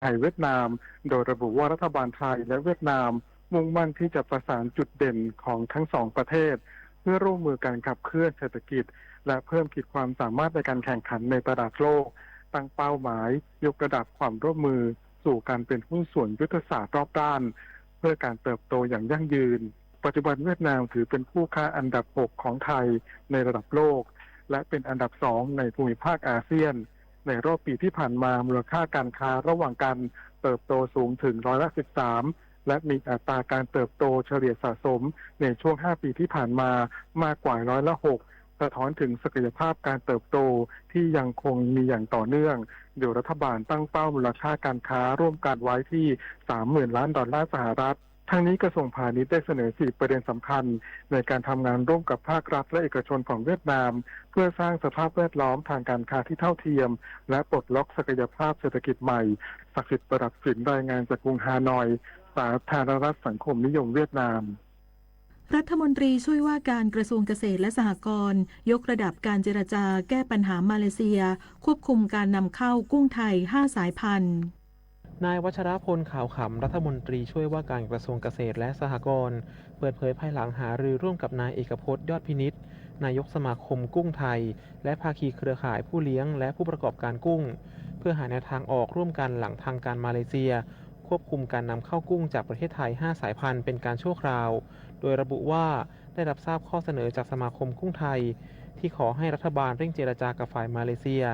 ไทยเวียดนาม โดยระบุว่ารัฐบาลไทยและเวียดนาม มุ่งมั่นที่จะประสานจุดเด่นของทั้งสองประเทศ เพื่อร่วมมือกันขับเคลื่อนเศรษฐกิจ และเพิ่มขีดความสามารถในการแข่งขันในตลาดโลก ตั้งเป้าหมายยกระดับความร่วมมือสู่การเป็นหุ้นส่วนยุทธศาสตร์รอบด้าน เพื่อการเติบโตอย่างยั่งยืน ปัจจุบันเวียดนามถือเป็นคู่ค้าอันดับ หก ของไทยในระดับโลก และเป็นอันดับ สอง ในภูมิภาคอาเซียน ในรอบปีที่ผ่านมา มูลค่าการค้าระหว่างกันเติบโตสูงถึงร้อยละ สิบสาม และมีอัตราการเติบโตเฉลี่ยสะสมในช่วง ห้า ปีที่ผ่านมามากกว่าร้อยละ หก สะท้อนถึงศักยภาพการเติบโตที่ยังคงมีอย่างต่อเนื่อง โดยรัฐบาลตั้งเป้ามูลค่าการค้าร่วมกันไว้ที่ สามหมื่นล้านดอลลาร์สหรัฐ ทั้งนี้กระทรวงพาณิชย์ได้เสนอ สี่ ประเด็นสำคัญ ในการทำงานร่วมกับภาครัฐและเอกชนของเวียดนาม เพื่อสร้างสภาพแวดล้อมทางการค้าที่เท่าเทียม และปลดล็อกศักยภาพเศรษฐกิจใหม่ ศักดิ์สิทธิ์ ประดับสิน รายงานจากกรุงฮานอย สาธารณรัฐสังคมนิยมเวียดนาม รัฐมนตรีช่วยว่าการกระทรวงเกษตรและสหกรณ์ยกระดับการเจรจาแก้ปัญหามาเลเซีย ควบคุมการนำเข้ากุ้งไทย ห้า สายพันธุ์ นายวัชรพล ขาวขำ รัฐมนตรีช่วยว่าการกระทรวงเกษตรและสหกรณ์ เปิดเผยภายหลังหารือร่วมกับนายเอกพจน์ ยอดพินิจ นายกสมาคมกุ้งไทย และภาคีเครือข่ายผู้เลี้ยงและผู้ประกอบการกุ้ง เพื่อหาแนวทางออกร่วมกันหลังทางการมาเลเซีย ควบคุมการนำเข้ากุ้งจากประเทศไทย ห้า สายพันธุ์เป็นการชั่วคราว โดยระบุว่าได้รับทราบข้อเสนอจากสมาคมกุ้งไทย ที่ขอให้รัฐบาลเร่งเจรจากับฝ่ายมาเลเซีย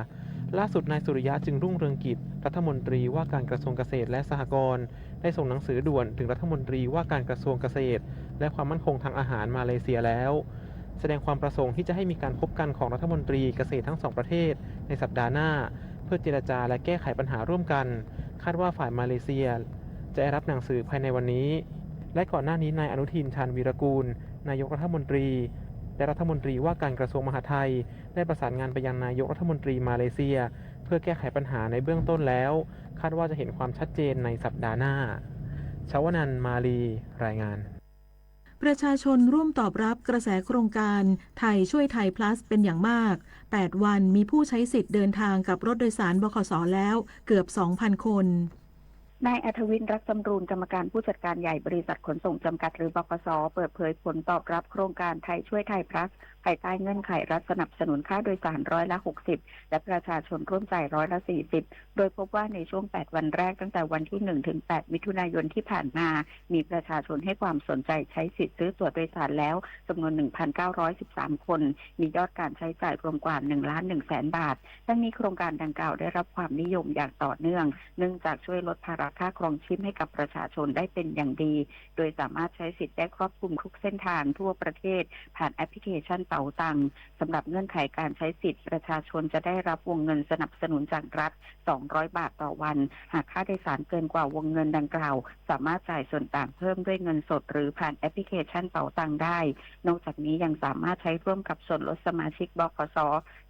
ล่าสุดนายสุริยะ จึงรุ่งเรืองกิจ รัฐมนตรีว่าการกระทรวงเกษตรและสหกรณ์ ได้ส่งหนังสือด่วนถึงรัฐมนตรีว่าการกระทรวงเกษตร และความมั่นคงทางอาหารมาเลเซียแล้ว แสดงความประสงค์ที่จะให้มีการพบกันของรัฐมนตรีเกษตรทั้งสองประเทศในสัปดาห์หน้า เพื่อเจรจาและแก้ไขปัญหาร่วมกัน คาดว่าฝ่ายมาเลเซีย จะได้รับหนังสือภายในวันนี้ และก่อนหน้านี้นายอนุทิน ชาญวีรกูล นายกรัฐมนตรี และรัฐมนตรีว่าการกระทรวงมหาดไทย ได้ประสานงานไปยังนายกรัฐมนตรีมาเลเซีย เพื่อแก้ไขปัญหาในเบื้องต้นแล้ว คาดว่าจะเห็นความชัดเจนในสัปดาห์หน้า ชวนันท์ มาลี รายงาน ประชาชนร่วมตอบรับกระแสโครงการไทยช่วยไทย Plus เป็นอย่างมาก แปด วันมีผู้ใช้สิทธิ์เดินทางกับรถโดยสาร บขส แล้วเกือบ สองพัน คน นายอัธวิทย์ รักจำรูน กรรมการผู้จัดการใหญ่บริษัทขนส่งจำกัดหรือ บขส เปิดเผยผลตอบรับโครงการไทยช่วยไทย Plus ภายใต้เงื่อนไขรัฐสนับสนุนค่าโดยสารร้อยละ หกสิบ และประชาชนร่วมจ่ายร้อยละ สี่สิบ โดยพบว่าในช่วง แปด วันแรกตั้งแต่วันที่ หนึ่ง ถึง แปด มิถุนายนที่ผ่านมา มีประชาชนให้ความสนใจใช้สิทธิ์ซื้อตั๋วโดยสารแล้วจำนวน หนึ่งพันเก้าร้อยสิบสาม คน มียอดการใช้จ่ายรวมกว่า หนึ่งล้านหนึ่งแสนบาท ทั้งนี้โครงการดังกล่าวได้รับความนิยมอย่างต่อเนื่อง เนื่องจากช่วยลดภาระค่าครองชีพให้กับประชาชนได้เป็นอย่างดี โดยสามารถใช้สิทธิ์ได้ครอบคลุมทุกเส้นทางทั่วประเทศ ผ่านแอปพลิเคชันเป๋าตัง สำหรับเงื่อนไขการใช้สิทธิ์ ประชาชนจะได้รับวงเงินสนับสนุนจากรัฐ สองร้อยบาทต่อวัน หากค่าโดยสารเกินกว่าวงเงินดังกล่าว สามารถจ่ายส่วนต่างเพิ่มด้วยเงินสดหรือผ่านแอปพลิเคชันเป๋าตังได้ นอกจากนี้ยังสามารถใช้ร่วมกับส่วนลดสมาชิก บขส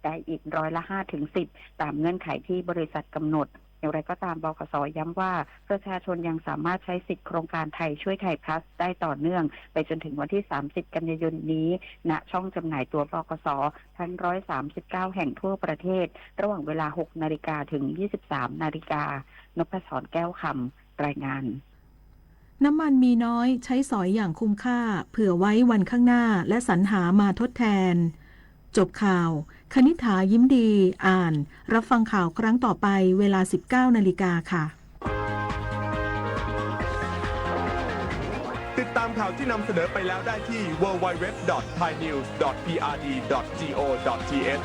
ได้อีกร้อยละ ห้า ถึง สิบ ตามเงื่อนไขที่บริษัทกำหนด อย่างไรก็ตาม บขส ย้ำว่า ประชาชนยังสามารถใช้สิทธิ์โครงการไทยช่วยไทย Plus ได้ต่อเนื่อง ไปจนถึงวันที่ สามสิบ กันยายนนี้ ณ ช่องจำหน่ายตั๋ว บขส ทั้ง ร้อยสามสิบเก้า แห่งทั่วประเทศ ระหว่างเวลา หก นาฬิกา ถึง ยี่สิบสาม นาฬิกา นพศร แก้วคำ รายงาน น้ำมันมีน้อยใช้สอยอย่างคุ้มค่า เผื่อไว้วันข้างหน้า และสรรหามาทดแทน จบข่าว คณิษฐา ยิ้มดี อ่าน รับฟังข่าวครั้งต่อไป เวลา สิบเก้า นาฬิกาค่ะ ติดตามข่าวที่นำเสนอไปแล้วได้ที่ ดับเบิลยู ดับเบิลยู ดับเบิลยู ดอท ไทยนิวส์ ดอท พีอาร์ดี ดอท จี โอ ดอท ที เอช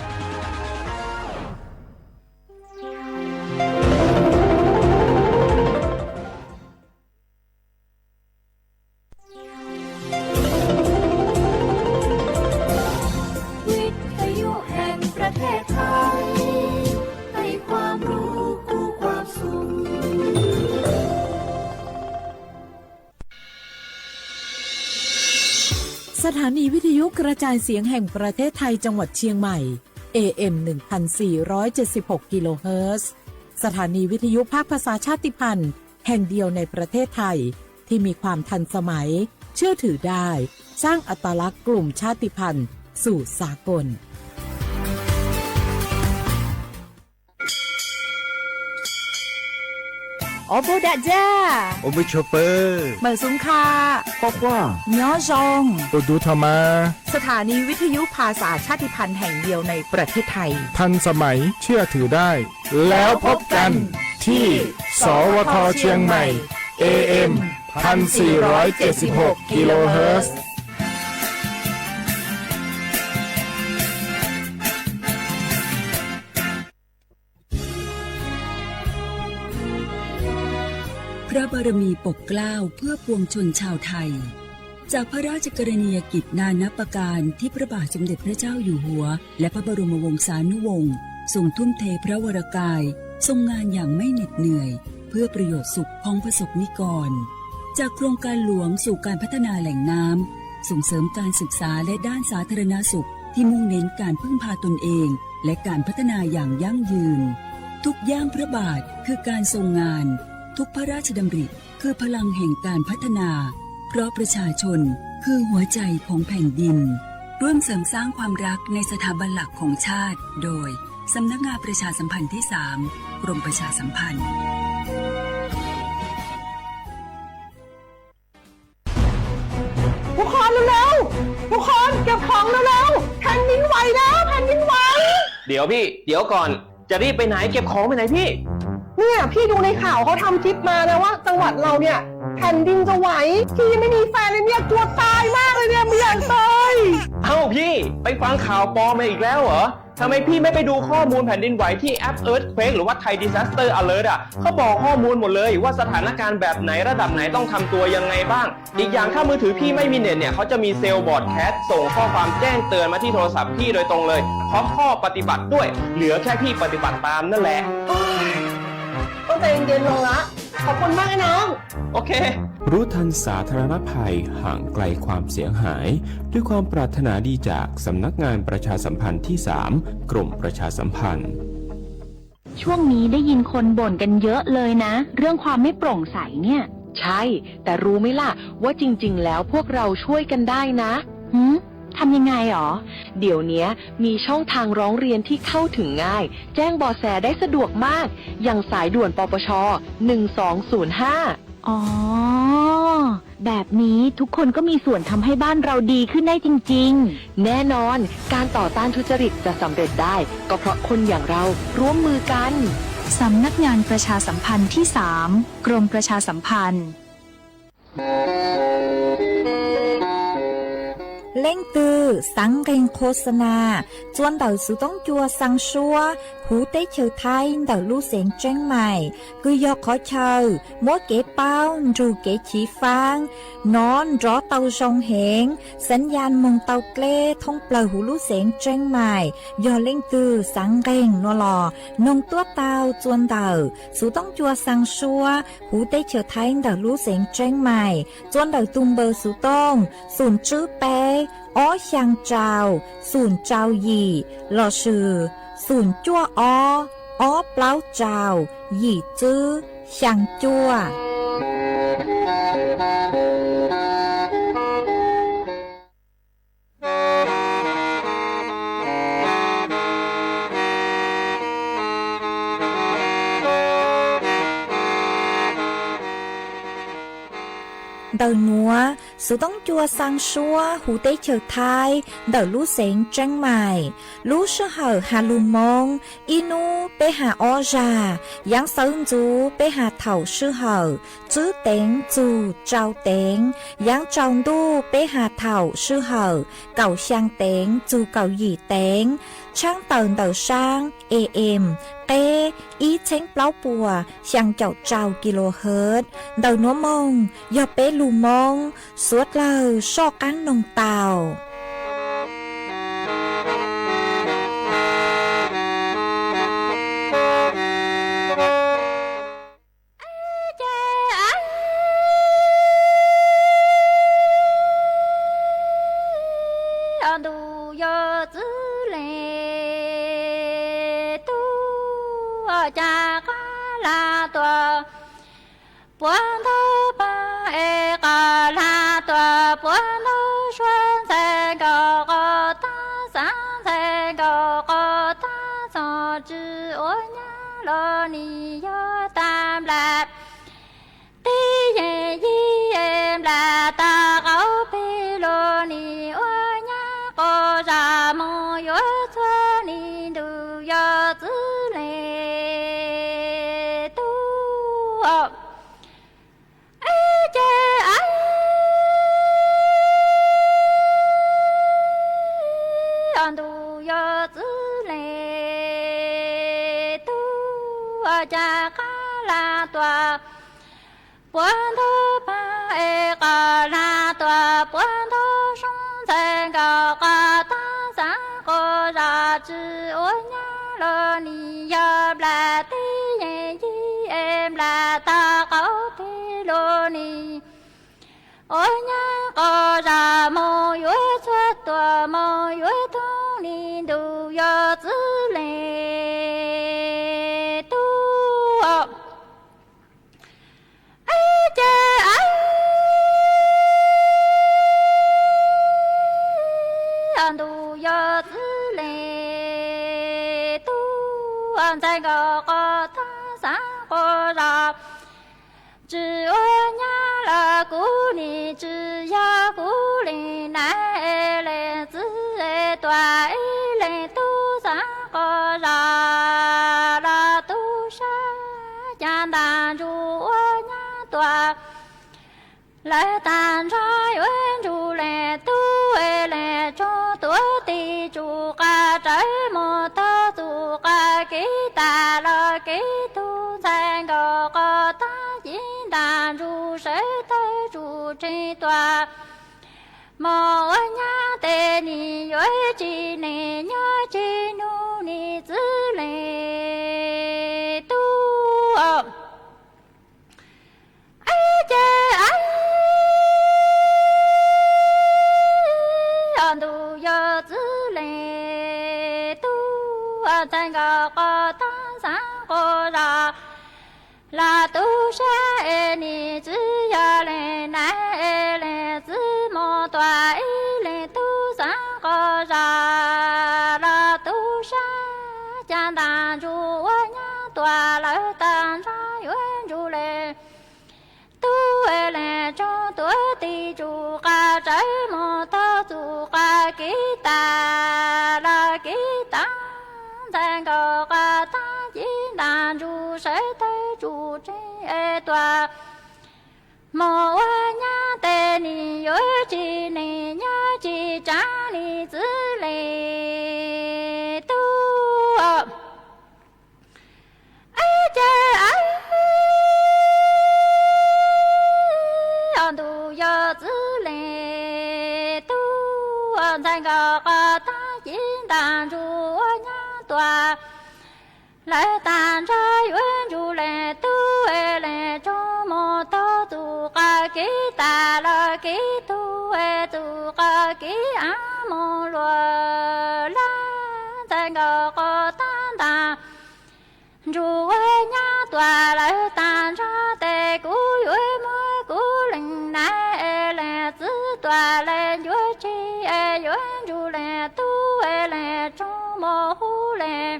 วิทยุแห่งประเทศไทย ให้ความรู้คู่ความสุข สถานีวิทยุกระจายเสียงแห่งประเทศไทยจังหวัดเชียงใหม่ เอ เอ็ม หนึ่งพันสี่ร้อยเจ็ดสิบหก กิโลเฮิรตซ์ สถานีวิทยุภาคภาษาชาติพันธุ์แห่งเดียวในประเทศไทย ที่มีความทันสมัย เชื่อถือได้ สร้างอัตลักษณ์กลุ่มชาติพันธุ์สู่สากล Ob pawg dab ja, ua mej tshua pawg, mawm xum kha, quaj quaj, nyob zoo, ua du tho mas. สถานีวิทยุภาษาชาติพันธุ์แห่งเดียวในประเทศไทย ทันสมัย เชื่อถือได้ แล้วพบกันที่ สวท เชียงใหม่ เอเอ็ม พันสี่ร้อยเจ็ดสิบหก กิโลเฮิรตซ์ พระบารมีปกเกล้าเพื่อปวงชนชาวไทย จากพระราชกรณียกิจนานับประการที่พระบาทสมเด็จพระเจ้าอยู่หัว และพระบรมวงศานุวงศ์ ทรงทุ่มเทพระวรกาย ทรงงานอย่างไม่เหน็ดเหนื่อย เพื่อประโยชน์สุขของประสบนิกร จากโครงการหลวงสู่การพัฒนาแหล่งน้ำ ส่งเสริมการศึกษาและด้านสาธารณสุขที่มุ่งเน้นการพึ่งพาตนเอง และการพัฒนาอย่างยั่งยืน ทุกย่างพระบาทคือการทรงงาน ทุกพระราชดำริคือพลังแห่งการพัฒนา เพราะประชาชนคือหัวใจของแผ่นดิน ร่วมเสริมสร้างความรักในสถาบันหลักของชาติ โดย สำนักงานประชาสัมพันธ์ที่สาม กรมประชาสัมพันธ์ ทุกคนเร็วๆ ทุกคนเก็บของเร็วๆ แผ่นดินไหวแล้ว แผ่นดินไหว เดี๋ยวพี่ เดี๋ยวก่อน จะรีบไปไหน เก็บของไปไหนพี่ เนี่ย พี่ดูในข่าวเขาทำคลิปมานะว่าจังหวัดเราเนี่ย แผ่นดินจะไหว พี่ยังไม่มีแฟนเลยเนี่ย กลัวตายมากเลยเนี่ย ไม่อยากตาย เอ้าพี่ ไปฟังข่าวปลอมมาอีกแล้วเหรอ ทำไมพี่ไม่ไปดูข้อมูลแผ่นดินไหวที่แอป Earthquake หรือว่า Thai Disaster Alert อ่ะ เขาบอกข้อมูลหมดเลยว่าสถานการณ์แบบไหนระดับไหนต้องทำตัวยังไงบ้าง อีกอย่างถ้ามือถือพี่ไม่มีเน็ตเนี่ย เขาจะมีเซลล์บรอดแคสต์ส่งข้อความแจ้งเตือนมาที่โทรศัพท์พี่โดยตรงเลย พร้อมข้อปฏิบัติด้วย เหลือแค่พี่ปฏิบัติตามนั่นแหละ โอ๊ย ต้องใจเย็นๆ ลงละ ขอบคุณมากนะน้อง โอเค รู้ทันสาธารณภัย ห่างไกลความเสียหาย ด้วยความปรารถนาดีจากสำนักงานประชาสัมพันธ์ที่สาม กรมประชาสัมพันธ์ ช่วงนี้ได้ยินคนบ่นกันเยอะเลยนะ เรื่องความไม่โปร่งใสเนี่ย ใช่ แต่รู้ไหมล่ะ ว่าจริงๆ แล้วพวกเราช่วยกันได้นะ หืม ทำยังไงหรอ เดี๋ยวเนี้ยมีช่องทางร้องเรียนที่เข้าถึงง่าย แจ้งเบาะแสได้สะดวกมาก อย่างสายด่วน ปปช หนึ่งสองศูนย์ห้า อ๋อ แบบนี้ทุกคนก็มีส่วนทำให้บ้านเราดีขึ้นได้จริงๆ แน่นอน การต่อต้านทุจริตจะสำเร็จได้ ก็เพราะคนอย่างเราร่วมมือกัน สำนักงานประชาสัมพันธ์ที่สาม กรมประชาสัมพันธ์ Leej twg xaav nqeeg qhua xa nas txua ntawm xuv toob cua xaa suab huv teb chaws Thaib ntawm lub xeev Tseeb Mais, kws yog qhov chaw muab kev paub nrug kev chiv faab, nov nrov tau zoo heev, xaav yaj moog tau dleb thoob plawg huv lub xeev Tseeb Mais. Yog leej twg xaav nqeeg nuav los noog tuab tau txua ntawm xuv toob cua xaa suab huv teb chaws Thaib ntawm lub xeev Tseeb Mais, txua ntawm tug npawb xuv tooj xoom tswb peb ob xyaa rau xoom rau yim lossis xoom cuaj ob ob plaub rau yim tswb xyaa cuaj. Ntawm nuav, xuv toob cua xaa suab huv teb chaws Thaib ntawm lub xeev Tseeb Mais. Lub sij hawm has lug Moob, ib nub peb has ob zag, yaav xawv ntxuv peb has thaum sij hawm tswb teev txug rau teev, yaav tsaus ntuj peb has thaum sij hawm kaum xyaa teev txug kaum yim teev, tshaab tawm ntawm saab A M qeb ib txheeb plaub puas xyaa caum rau kilohertz. Ntawm nuav moog yog peb lug Moob suav dlawg soj qaab noog tau. Ntuj yog txwv leej tub, cas qab lag tuaj puag ntug paag es qab lag tuaj puag ntug suab, ntxhais nkaum qhov taag, xaav ntxhais nkaum qhov taag, txog tsi ua nyab los nim yog tag nplaim. Ib ce aib, ntuj yog txwv leej tub, cas qab lam tuaj puag ntug pag es qos lam tuaj puag ntug soo, ntxhais nkauj qos tag xav quas zos, tsis ua nyab los nim yog nplas teb yeej yig es nplas tag qaum teb los nim ua nyab quas zos, moog yuav txhua tuam moog yuav tug nim, ntuj yog txwv leej tub. Ib ce aib, ntuj yog txwv leej tub, ntxhais nkauj qos tag xav quas zos, tsis ua nyab los kuv nim tsis yog kuv leej nab leej txwv, tuam ib leej tub xav quas zos los tub sab, cas ntaag ntsug ua nyab tuaj lawv tag nrho yuav ntsug leej tub leej tsoom tuam tim tsuj qas rawv moog taug txuj qas kev tas los kev tug, ntxhais nkauj qos tag ci ntaag ntsug sawv tawg tsuj tseeg tuaj moog ua nyab tes nim yuav tsis neej nyob tsis nug nim txwv leej tub. Ib ce aib, ntuj yog txwv leej tub, ntxhais nkauj qos tag xav quas zos los tub sab, es nim txwv yog leej nab leej txwv moog tuaj ib leej tub xav quas zos los tub sab, cas ntaag ntsug ua nyab tuaj lawv tag nrho yuav ntsug leej tub leej tsoom tuam tim tsuj qas rawv moog taug txuj qas kev tas los kev tas, ntxhais nkauj qos tag ci ntaag ntsug sawv tawg tsuj tseeg tuaj moog ua nyab tes nim yuav tsis neej nyob tsis tsav nim txwv leej tub. Ib ce aib, ntuj yog txwv leej tub, ntxhais nkauj qos tag ci ntaag ntsug ua nyab tuaj lawv tag nrho yuav ntsug leej tub leej tsoom moog taug txuj qas kev tas los kev tug, txuj qas kev av moog luam laj, ntxhais nkauj qos tag ntaag ntsug ua nyab tuaj lawv tag nrho tes kuv yuav muab kuv leej nab leej txwv tuaj leej ncuav tseg yuav ntsug leej tub leej tsoom moog hu leej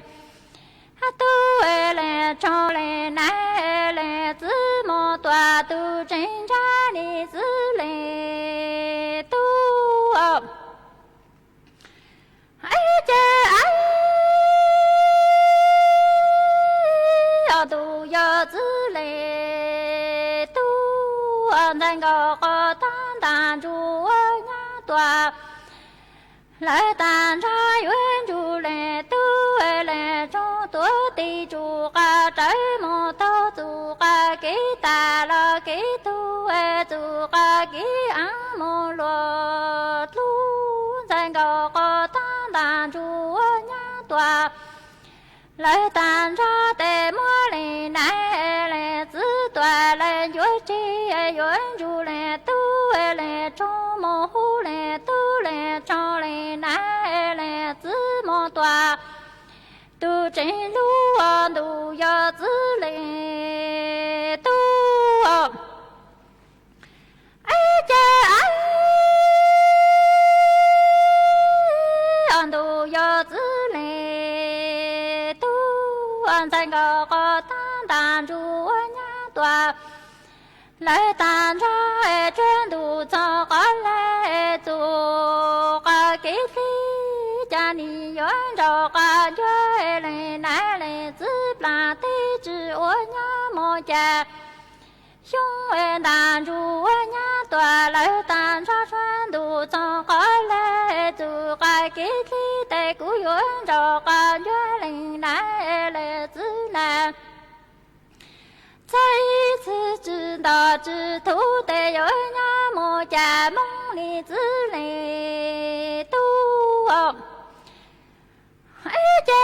tub leej tsoom leej nab leej txwv moog tuaj tug tseem ntsab nim txwv leej tub. Ib ce aib, ntuj yog txwv leej tub, ntxhais nkauj qos tag ntaag ntsug ua nyab tuaj lawv tag nrho yuav ntsug leej tub leej tsoom tuam tim tsuj qas rawv moog taug txuj qas kev tas los kev tug, txuj qas kev av moog luam dlub, ntxhais nkauj qos tag ntaag ntsug ua nyab tuaj lawv tag nrho tes muab leej nab leej txwv tuaj leej ncuav tseg yuav ntsug leej tub leej tsoom moog hu leej tub leej tsoom leej nab leej txwv moog tuaj tug tseem lub ntuj yog txwv leej tub. Ib ce aib, ntuj yog txwv leej tub, ntxhais nkauj qos tag ntaag ntsug ua nyab tuaj lawv tag nrho tsuag ntuj txog qos lawm txuj qas kev hlib, cas nim yuav nraug qas ncuav leej nab leej txwv plam teb tsis ua nyab moog cas Xyoo ntas ntsuj nyab tuaj lawv tag nrho tshuav ntuj txoog qhov lawv txuj qab kev dlig tes kuv yuav nraug qab ncuab leej nab leej txiv nab. Txhaj ib txhis tsis nto tsis thuv tes yuav nyob mus cas Hmoob leej txiv leej tub. Ib ce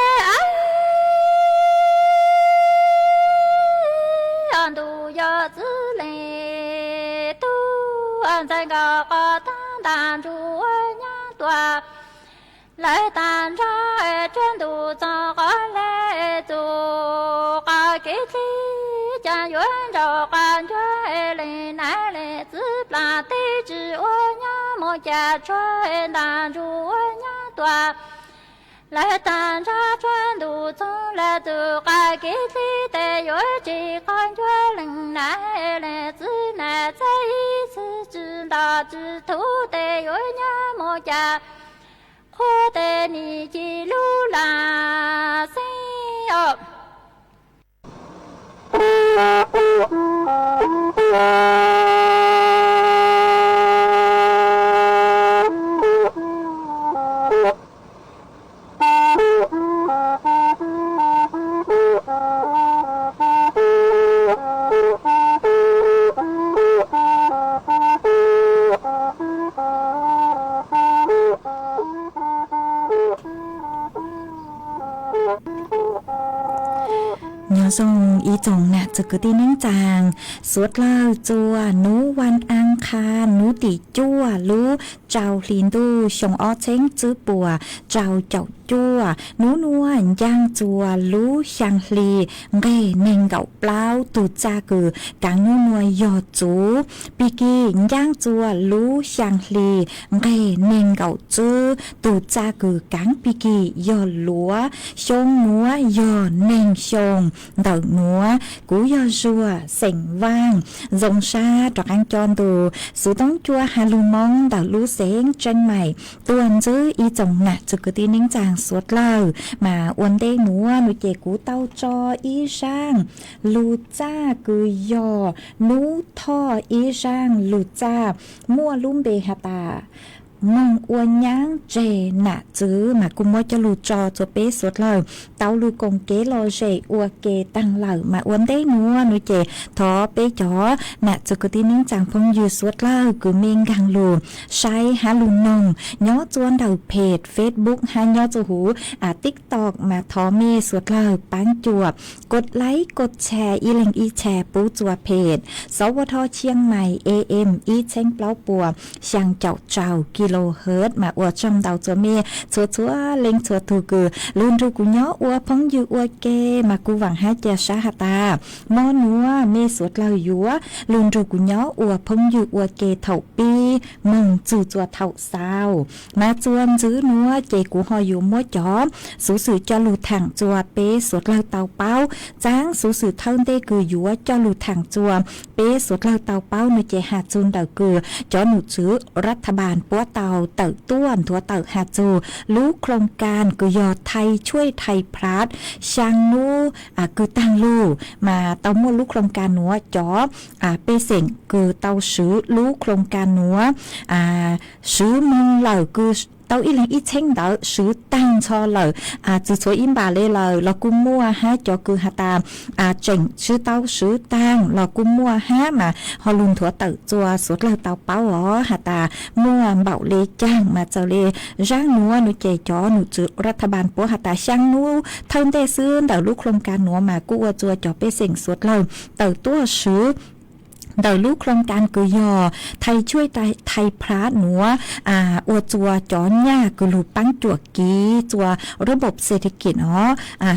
ntuj yog txiv leej tub ntxhais nkaus qhov tag ntas ntsuj nyab tuaj lawv tag nrho tshuav ntuj txoog qhov lawv txuj qab kev dlig cas yuav nraug qab ncuab leej nab leej txiv plas teb tsis ua nyob mus cas tshuav ntas ntsuj nyab tuaj lawv tag nrho tshuav ntuj txoog lawv txuj qab kev dlig tes yuav tsis qab ncuab leej nab leej txiv nab. Txhaj ib txhis tsis nto tsis thuv tes yuav nyob mus cas qhuav tes nim ci lub lam xeeb os. Nyob zoo ib tsoom nam txwv kwv tij neej tsaa, suav dlawg txua hnub vas as khas hnub tim cuaj lub rau hli ntuj xyoo ob txheeb tsib puas rau caum cuaj, hnub nuav ncaaj txua lub xyaa hli nqeg neeg nkaum plaub, tug txaj kws kaav hnub nuav yog txuv. Pig kig ncaaj txua lub xyaa hli nqeg neeg nkaum tsib, tug txaj kws kaav pig kig yog luav. Xyoo nuav yog neeg xyoo ntawm nuav. Kuv yog Zuag xeem Vaaj, zoo sab rov qaab coj ntu xuv toob cua has lug Moob ntawm lub xeev Tsheej Maim tuaj ntsib ib tsoom nam txwv kwv tij neej tsaa suav dlawg. Mas ua ntej nuav nuav ces kuv tau tso ib zaaj lug txaj kws yog nub thoj ib zaaj lug txaj muaj lub npe has tas moog ua nyaab tseg nam txwv mas kuj muab coj lug tso tsua peb suav dlawg tau lug koom kev lom zem ua ke taag lawm. Mas ua ntej nuav nuav ces thov peb cov nam txwv kwv tij neej tsaa phooj ywg suav dlawg kws mej nkaag lug saib hab lug noog nyob tsua ntawm peg Facebook hab nyob tsua huv TikTok mas thov mej suav dlawg paab cuam kos laib kos tshare ib leeg ib tshare pub tsua peg Sov Ua Dho Tsheej Maim A M ib txheeb plaub puas xyaa caum rau kilohertz. Mas ua tsaug ntau tsua mej txhua txhua leej txhua tug kws lug nrug kuv nyob ua phooj ywg ua ke. Mas kuv vaam hab ca sab has tas mo nuav mej suav dlawg yuav lug nrug kuv nyob ua phooj ywg ua ke thaum pib moog txug tsua thaum xaus. Mas tsua ntswv nuav ces kuv ho yuav muab cov xuv xwm coj lug thaam tsua peb suav dlawg tau paub. Txaab xuv xwm thawj ntej kws yuav coj lug thaam tsua peb suav dlawg tau paub nuav ces has txug ntawm kws cov num tswv รัฐบาล puab tau tawm tuaj nthuav tawm has txug lub โครงการ kws yog ไทยช่วยไทยพลัส xyaa nub kws taag lug. Mas tau muaj lub โครงการ nuav cov pej xeem kws tau swv lub โครงการ nuav swv moog lawm kws tau ib leeg ib txheeb ntawd swv taag nrho lawm, tsi tshuav ib npaum le lawm los kuj muaj hab cov kws has tas tseem tsi tau swv taag los kuj muaj hab. Mas ho lug nthuav tawm tsua suav dlawg tau paub os has tas muaj npaum le caag. Mas txawm le zaaj nuav nuav ces cov num tswv รัฐบาล puab has tas xyaa nub thawj ntej xwb ntawm lub โครงการ nuav mas kuj ua tsua cov pej xeem suav dlawg tawm tuaj swv ntawm lub โครงการ kws yog ไทยช่วยไทยพลัส nuav ua tsua cov nyaj kws lug paab cuam kiv tsua ระบบเศรษฐกิจ os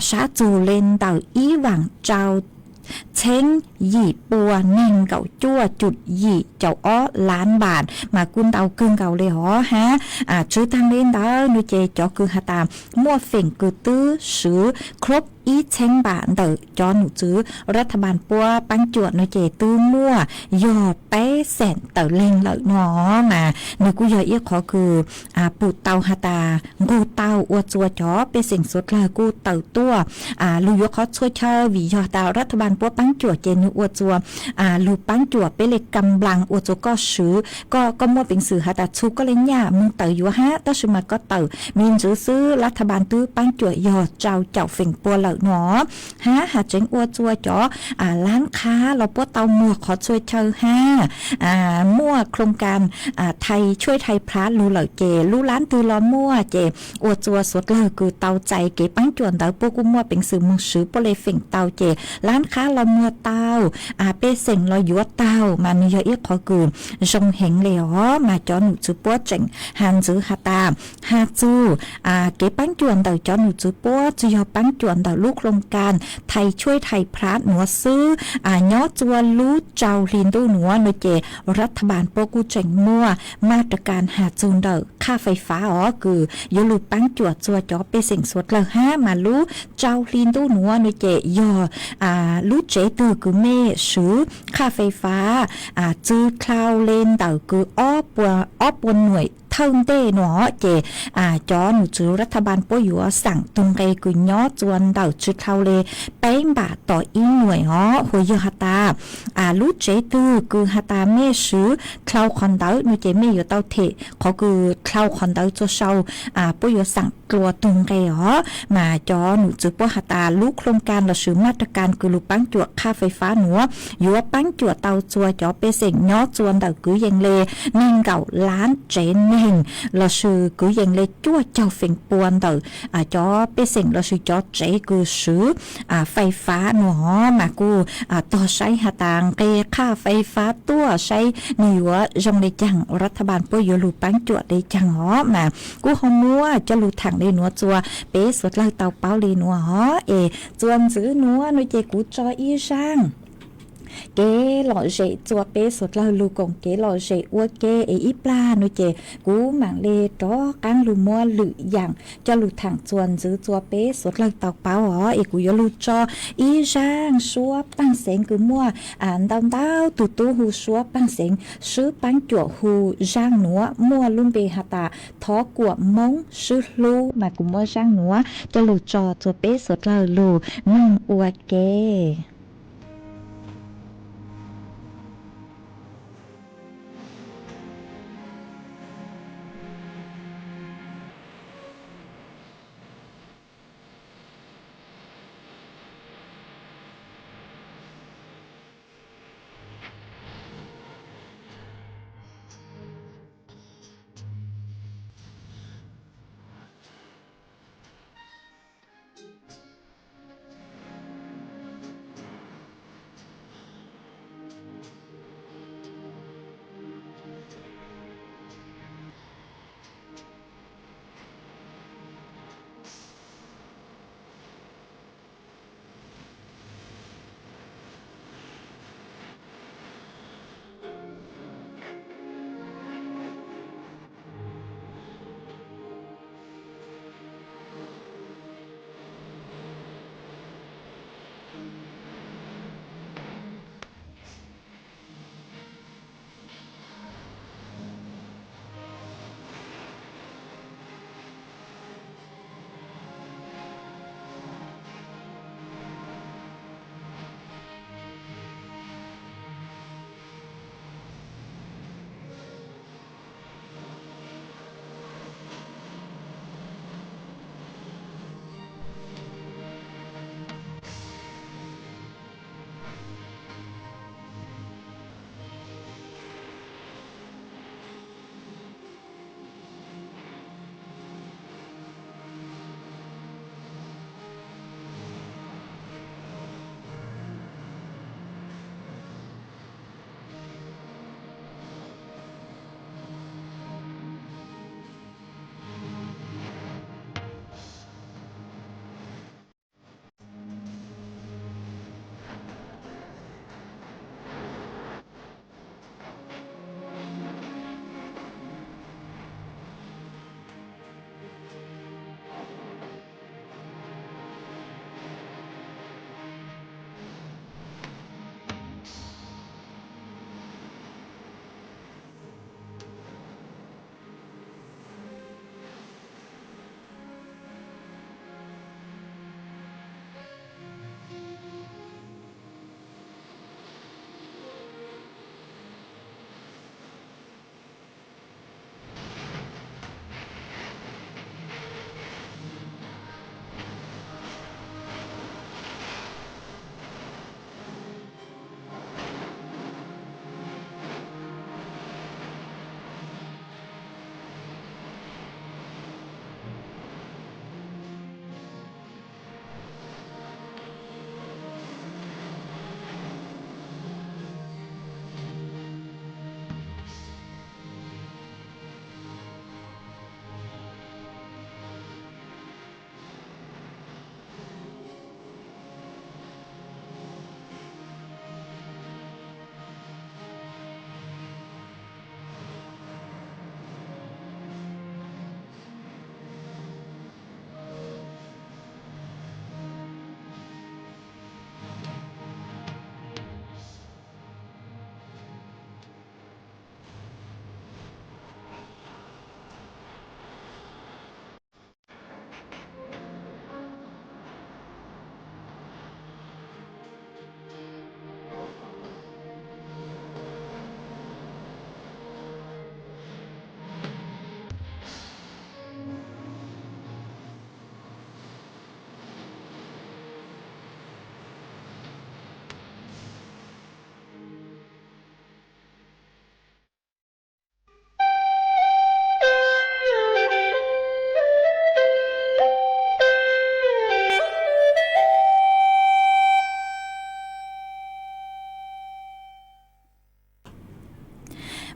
sab txug le ntawm ib vaam rau txheeb yim pua neeg nkaum cuaj cum yim caum ob lab npaam. Mas kuj ntau kawg nkaus le os hab. Tsi taag le ntawd nuav ces cov kws has tas muaj feem kws twb swv ครบ ib txheeb npaum ntawm cov num tswv รัฐบาล puab paab cuam nuav ces twb muaj yog peb xeem tawm leeg lawm no. Mas nwg kuj yog ib qhov kws pum tau has tas nqug tau ua tsua cov pej xeem suav dlawg kuj tawm tuaj lug yuav qhov txhua chaw vim yog tas รัฐบาล puab paab paab cuam ces nwg ua txug lug paab cuam peb le kam nplaas ua txug koj swv, koj muaj peev xwm has tas txug koj le nyaj moog tawm yuav hab, tab sis mas koj tawm me ntsis xwb, lab thaj npaas twb paab cuam yog rau caum feem pua lawm no. Hab has tseev ua txug cov laab qhab los puab tau muag qhov txhua chaw hab muaj khlooj kas thais tshuaj thais phlab lug lawm ces lub laab twg los muaj ces ua txug suav dlawg kws tau txais kev paab cuam ntawd puab kuj muaj peev xwm moog swv puab le feem tau ces laab qhab los muag tau, pej xeem los yuav tau mas nwg yog ib qhov kws zoo heev le os. Mas cov num tswv puab tseem has ntxiv has tas has txug kev paab cuam ntawm cov num tswv puab tsi yog paab cuam ntawm lub khlooj kas thais tshuaj thais phlab nuav xwb, nyob txug lub rau hli ntuj nuav no ces lab thaj npaas puab kuj tseem muaj maj ras kas has txug ntawm qhaj fais fab os kws yuav lug paab cuam txug cov pej xeem suav dlawg hab mas lub rau hli ntuj nuav no ces yog lub tsev twg kws mej swv qhaj fais fab tsi dlhau le ntawm kws ob puas nuam thawj ntej no ces cov num tswv lab thaj npaas puab yuav xaam tug nqe kws nyob txug ntawm tsi dlhau le peb npam tom ib nuam os. Hu yog has tas lub tsev twg kws has tas mej swv dlhau qhov ntawd no ces mej yuav tau them qhov kws dlhau qhov ntawd txug sau, puab yuav xaam dlua tug nqe os. Mas cov num tswv puab has tas lub khlooj kas lossis maj ras kas kws lug paab cuam qhaj fais fab nuav yuav paab cuam tau txug cov pej xeem nyob txug ntawm kwv yees le neeg nkaum lab tsev neeg lossis kwv yees le cuaj caug feem pua ntawm cov pej xeem lossis cov tsev kws swv fais fab nuav os. Mas kuj tog saib has tas nqe qhaj fais fab tuaj saib nwg yuav zoo le caag, lab thaj npaas puab yuav lug paab cuam le caag os. Mas kuj ho muab coj lug thaam le nuav txug peb suav dlawg tau paub le nuav os. Es txuas ntxiv nuav no ces kuv tso ib zaaj kev lom zem txug peb suav dlawg lug koom kev lom zem ua ke es ib plag no ces kuv maam le rov qaab lug muab lwm yaam coj lug thaam txuas ntxiv txug peb suav dlawg tau paub os. Es kuv yuav lug tso ib zaaj suab paaj xeev kws muaj ntau ntau tug tub hu suab paaj xeev swb paab cuam hu zaaj nuav muaj lub npe has tas thov kuam Moob swb hlub. Mas kuv muab zaaj nuav coj lug tso txug peb suav dlawg lug noog ua ke.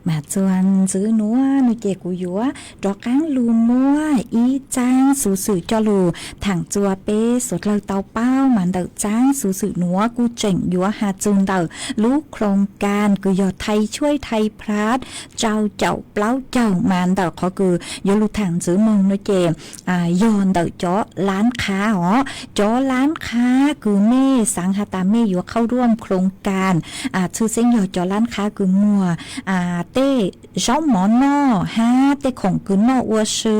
Mas txuas ntxiv nuav no ces kuv yuav rov qaab lug muab ib txaab xuv xwm coj lug thaam txua peb suav dlawg tau paub. Mas ntawm txaab xuv xwm nuav kuj tseem yuav has txug ntawm lub khoo kas kws yog thai chuaib thai phav rau caum plaub caug. Mas ntawm qhov kws yuav lug thaam ntxiv moog no ces yog ntawm cov laab qhab os. Cov laab qhab kws mej xaav has tas mej yuav qhau ruam khoo kas, tshwj xeeb yog cov laab qhab kws muag tej zaub mov noj hab tej khoom kws noj ua si,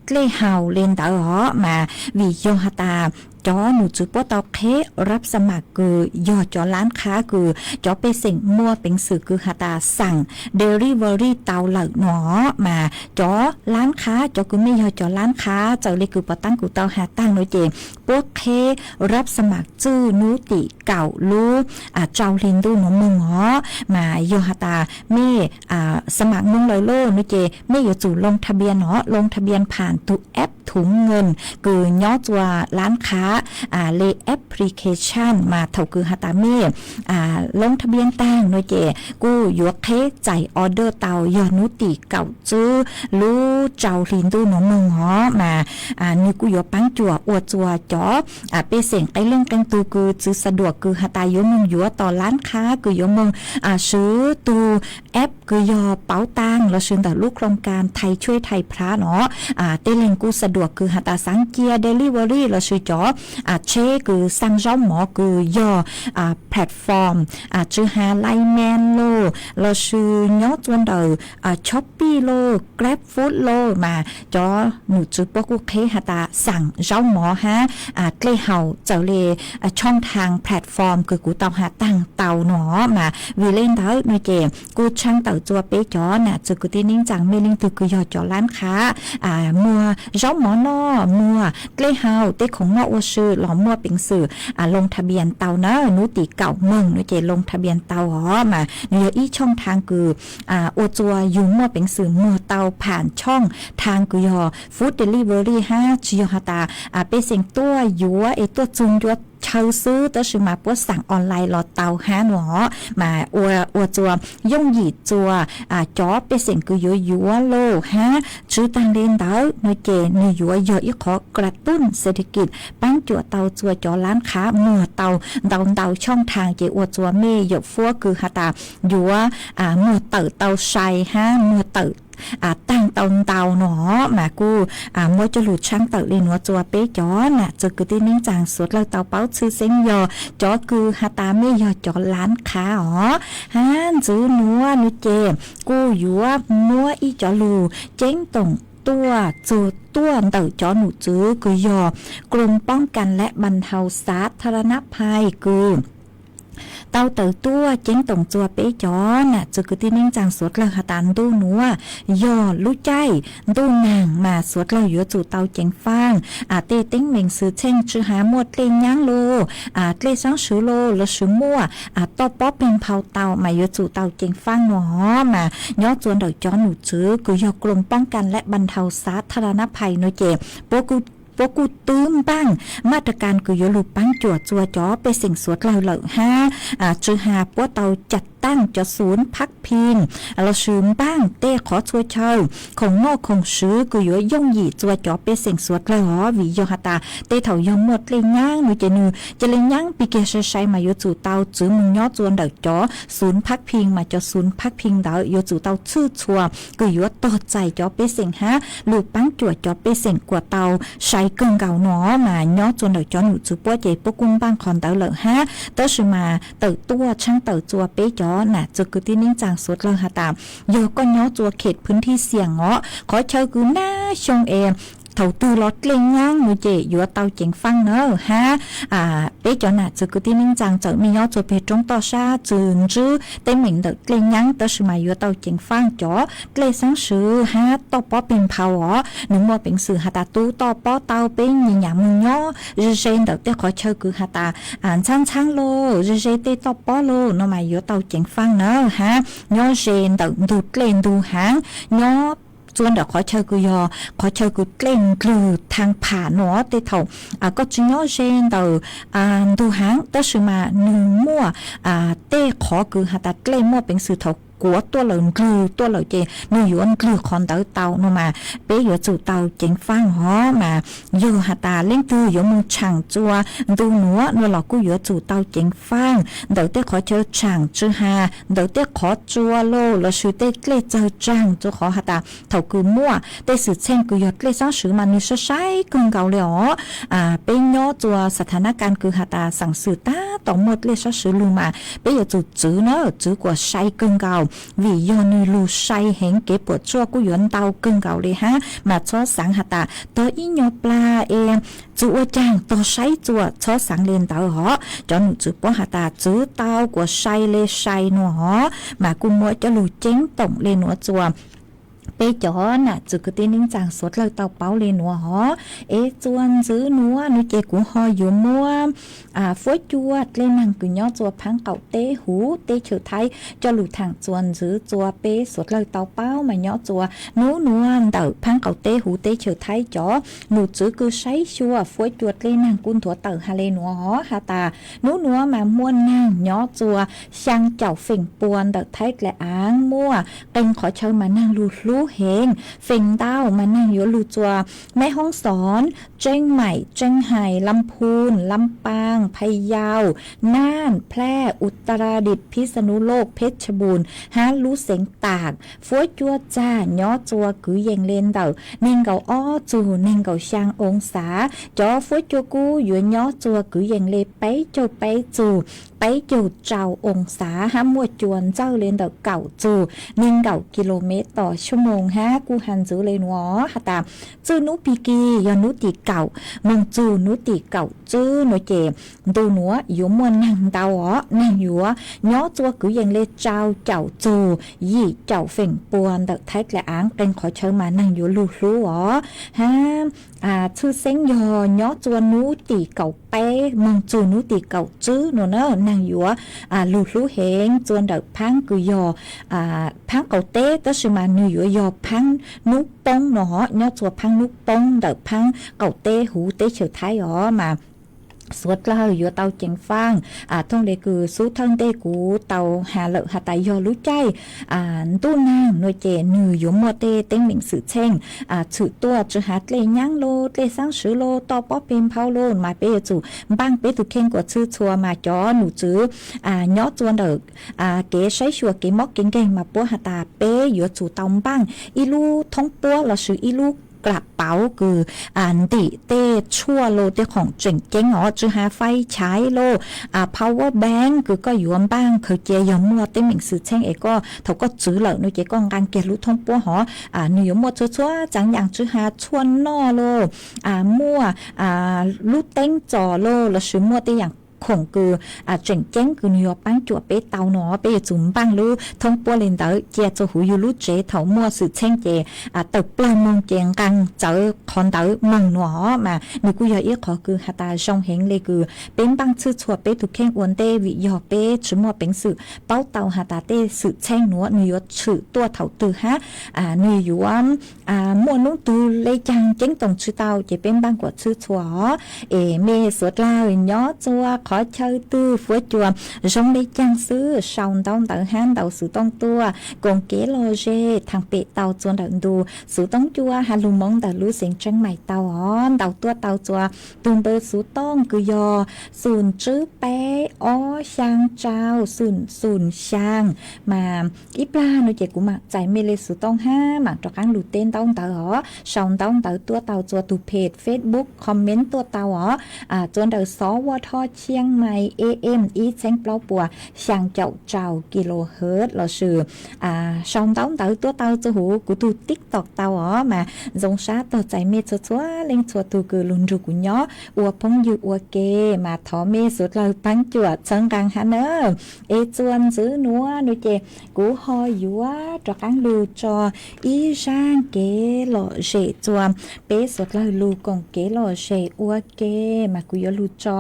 dlej haus le ntawd os. Mas vim yog has tas cov num tswv puab tau qheb rab xa mas kws yog cov laab qhab kws cov pej xeem muaj peev xwm kws has tas xaam delivery tau lawm no, mas cov laab qhab, cov kws mej yog cov laab qhab, txawm le kws puag taab kuv tau has taag no ces puab qheb rab xa mas txwj nub tim kaum lub rau hli ntuj nuav moog os. Mas yog has tas mej xa mas moog lawm lauj no ces mej yuav tsum loo tha npias os, loo tha npias pham tug app thuv nkees kws nyob tsua laab qhab le application. Mas thaum kws has tas mej loo tha npias taag no ces kuj yuav qheb txais order tau yog nub tim kaum tswb lub rau hli ntuj nuav moog os. Mas nwg kuj yuav paab cuam ua tsua cov pej xeem qee leej qee tug kws txwv xa duam kws has tas yuav moog yuav tom laab qhab kws yuav moog swv tug app kws yog pauv taag lossis ntawm lub khoo kas thai chuaib thai phav no. Tej leeg kuj xa duam kws has tas xaav cia delivery lossis cov tsheb kws xaa zaub mov kws yog platform, tsw has Line Man lauj, lossis nyob tsua ntawm Shopee lauj, GrabFood lauj, mas cov num tswv puab kuj qheb has tas xaam zaub mov hab dlej haus txawm le tshooj thaag platform kws kuv tau has taag tau no. Mas vim le ntawd no ces kuj tshaab tawm tsua peb cov nam txwv kwv tij neeb tsaa, mej leej twg kws yog cov laab qhab muag zaub mov noj, muag dlej haus, tej khoom noj ua si los muaj peev xwm loo tha npias tau na, nub tim kaum moog no ces loo tha npias tau os. Mas nws yog ib tshooj thaag kws ua tsua yug muaj peev xwm muag tau pham tshooj thaag kws yog food delivery hab tsi yog has tas pej xeem tuaj yuav es tuaj txug ncua chaw xwb, tab sis mas puab xaam online los tau hab no os. Mas ua tsua yooj yim tsua cov pej xeem kws yuav yuav lauj hab tsw taag le ntawd no ces nws yuav yog ib qhov kra tuj xes thas kis paab cuam tau tsua cov laab qhab muag tau ntau ntau tshooj thaag ces ua tsua mej yawm fuab kws has tas yuav muag tawm tau sai hab muag tawm taag tau ntau no. Mas kuj muab coj lug tshaab tawm le nuav tsua peb cov nam txwv kwv tij neeb tsaa suav dlawg tau paub, tshwj xeeb yog cov kws has tas mej yog cov laab qhab os. Hab ntxiv nuav no ces kuj yuav muab ib cov lug ceeb toom tuaj txug tuaj ntawm cov num tswv kws yog กรมป้องกันและบรรเทาสาธารณภัย kws tau tawm tuaj ceeb toom tsua peb cov nam txwv kwv tij neeb tsaa suav dlawg has tas ntuj nuav yog lub caij ntuj naag mas suav dlawg yuav tsum tau ceev faaj tej teeb meem xwm txheej, tsw has muaj dlej nyaab lauj, dlej xaab swv lauj, lossis muaj toj pob peg nphau tau mas yuav tsum tau ceev faaj no. Mas nyob tsua ntawm cov num tswv kws yog กรมป้องกันและบรรเทาสาธารณภัย no ces puab kuj twb npaaj maj ra kas kws yuav lug paab cuam tsua cov pej xeem suav dlawg lawm hab tsw has puab tau ca taaj cov xuv phab phij lossis npaaj tej qhov txhua chaw khoom noj khoom swv kws yuav yooj yim tsua cov pej xeem suav dlawg os. Vim yog has tas tej thaum yog muaj dlej nyaab no ces nws ca le nyaab pig kiag sai sai mas yuav tsum tau txwv moog nyob tsua ntawm cov xuv phab phij, mas cov xuv phab phij ntawd yuav tsum tau txhwj txhua kws yuav tog txais cov pej xeem hab lug paab cuam cov pej xeem kuas tau sai kawg nkaus no. Mas nyob tsua ntawm cov num tswv puab ces puab kuj npaaj qhov ntawd lawm hab, tab sis mas tawm tuaj tshaab tawm tsua peb cov nam txwv kwv tij neeb tsaa suav dlawg has tas yog koj nyob tsua khem phwv thij xiam os, qhov chaw kws nab xyoo es thaum twg los dlej nyaab no ces yuav tau ceev faaj na hab. Peb cov nam txwv kwv tij neeb tsaa txawm mej nyob tsua peg roob toj sab tsi ntsib teeb meem ntawm dlej nyaab tab sis mas yuav tau ceev faaj cov dlej xaab swv hab toj pob peg nphau os. Nws muaj peev xwm has tas tu toj pob tau, peb nyam moog nyob ze ze ntawm tej qhov chaw kws has tas ntxhab ntxhab lauj, ze ze tej toj pob lauj no mas yuav tau ceev faaj na hab. Nyob ze ntawm ntug dlej ntug haav, nyob tsua ntawm qhov chaw kws yog qhov chaw kws dlej ndlwg thaag pham no, tej thaum koj tsi nyob ze ntawm ntug haav tab sis mas nws muaj tej qhov kws has tas dlej muaj peev xwm thaum kuav tuaj lawm, ndlwg tuaj lawm ces nws yuav ndlwg qhov ntawd tau no mas peb yuav tsum tau ceev faj hov mas. Yog has tas leej twg yuav mus tshaam tsua ntu nuav no los kuj yuav tsum tau ceev faj ntawm tej qhov chaw tshaam tsw ha, ntawm tej qhov tsua lauj lossis tej dlej tsawg tsaag, rua qhov has tas thaum kws muaj tej xwm txheej kws yog dlej sab swv mas nws sai sai kawg nkaus li os. Peb nyob tsua xa tha nab kas kws has tas xaam xwm tab tom muaj dlej sab swv lug mas peb yuav tsum tswv na, tswv kuas sai kawg nkaus, vim yog nws lug sai heev kev puam tsuaj kuj yuav ntau kawg nkaus li hab. Mas txhob xaav has tas tog ib nyuag plag es txwv ua caag tog saib tsua, txhob xaav le ntawd hov. Cov num tswv puab has tas tswv tau kuas sai le sai nuav hov, mas kuj muab coj lug ceeb toom le nuav tsua peb cov nam txiv kwv tij neej tsaa suav dlawg tau paub le nuav hov. Es tsua ntxwv nuav nuav ces kuv ho yuav muab fuab cua dlej naag kws nyob tsua phaab qaum teb huv teb chaws Thaib coj lug thaam tsua ntxwv tsua peb suav dlawg tau paub mas nyob tsua nub nuav ntawm phaab qaum teb huv teb chaws Thaib cov num tswv kws saib xyuas fuab cua dlej naag kuj nthuav tawm has le nuav hov has tas nub nuav mas muaj naag nyob tsua xyaa caum feem pua ntawm Thaib dlej aav, muaj qee qhov chaw mas naag lug hlub heev, feem ntau mas naag yuav lug tsua Meb Hoob Xoob, Tseeb Maim, Tseeb Hais, Lam Phun, Lam Paas, Phaj Yau, Naj, Plaj, Utaradis, Phij Xa Nus Loj, Phej Tshaj Npum hab lub xeev Tam. Fuab cua txag nyob tsua kwv yees le ntawm neeg nkaum ob txug neeg nkaum xyaa oo xav. Cov fuab cua kub yuav nyob tsua kwv yees le peb caug peb txug peb caug rau oo xav hab muaj cua ntxawj le ntawm kaum txug neeg nkaum kis lus mev tos xuab moos hab kuj has ntxwv le nuav has tas txwj nub pig kig yog nub tim kaum moog txug nub tim kaum tswb nuav ces ntu nuav yuav muaj naag ntau os, naag yuav nyob tsua kwv yees le rau caum txug yim caum feem pua ntawm Thaib dlej aav, qee qhov chaw mas naag yuav lug hlub os hab txhwj xeeb yog nyob tsua nub tim kaum peb moog txug nub tim kaum tswb nuav na naag yuav lug hlub heev tsua ntawm phaab kws yog phaab qaum teb tab sis mas nwg yuav yog phaab nub poob no hov, nyob tsua phaab nub poob ntawm phaab qaum teb huv teb chaws Thaib os mas suav dlawg yuav tau ceev faj. Thooj le kws xub thawj ntej kuv tau has lawm has tas yog lub caij ntuj naag nuav ces nwg yuav muaj tej teeb meem xwm txheej tshwm tuaj tsw hav dlej nyaab lug dlej xaab swv lug toj pob peg nphau lug mas peb yuav tsum npaaj peb tug kheej kuas txhwj txhua mas cov num tswv nyob tsua ntawm kev saib xyuas kev mob kev nkeeg mas puab has tas peb yuav tsum tau npaaj ib lub thoob puab lossis ib lub klam pauv kws ntim tej tshuaj lug tej khoom tseem ceeb os tsw hav fai chaiv lug power bank kws koj yuav npaaj khaws cia yog muaj teeb meem xwm txheej es koj thaum koj tswv lawm nuav ces koj nqaa kiag lub thoob puab hov nwg yuav muaj txhua txhua tsav yaam tsw hav tshuaj noj lug muaj lub teeb txos lug lossis muaj tej yaam khoom kws tseem ceeb kws nwg yuav paab cuam peb tau no peb yuav tsum npaaj lub thoob puab le ntawd cia tsua huv yug lub tsev thaum muaj xwm txheej ces tawm plaag moog ces nqaa txawv qhov ntawd moog nuav hov mas nwg kuj yog ib qhov kws has tas zoo heev le kws peb npaaj txhwj txhua peb tug kheej ua ntej vim yog peb tsi muaj peev xwm paub tau has tas tej xwm txheej nuav nwg yuav tshwm tuaj thaum twg hab nwg yuav muaj nub twg le caag ceeb toom tsi tau ces peb npaaj kuas txhwj txhua os. Es mej suav dlawg nyob tsua qhov chaw twg fuav cua zoo le caag xwb sau ntaub ntawv hab ntaus xuv tooj tuaj koom kev lom zem thaam pem tau tsua ntawm ntu xuv tooj cua has lug moov ntawm lub xeev Tseeb Maim tau os ntaus tuaj tau tsua tug npawb xuv tooj kws yog xum tswb peb ob xyaa rau xum xum xyaa mas ib plag nuav ces kuv maam txais mej le xuv tooj hab maam rov qaab lug teb ntaub ntawv os sau ntaub ntawv tuaj tau tsua tug peg Facebook comment tuaj tau os tsua ntawm xov ua dho Chiang Mai A M ib txheeb plaub puas xyaa caum rau kilohertz lossis sau ntaub ntawv tuaj tau tsua huv kuv tug TikTok tau os mas ntxoo sab tog txais mej txhua txhua leej txhua tug kws lug nrug kuv nyob ua phooj ywg ua ke mas thov mej suav dlawg paab cuam txhawb nqaa hab na. Es tsua ntxwv nuav nuav ces kuv ho yuav rov qaab lug tso ib zaaj kev lom zem tsua peb suav dlawg lug koom kev lom zem ua ke mas kuv yuav lug tso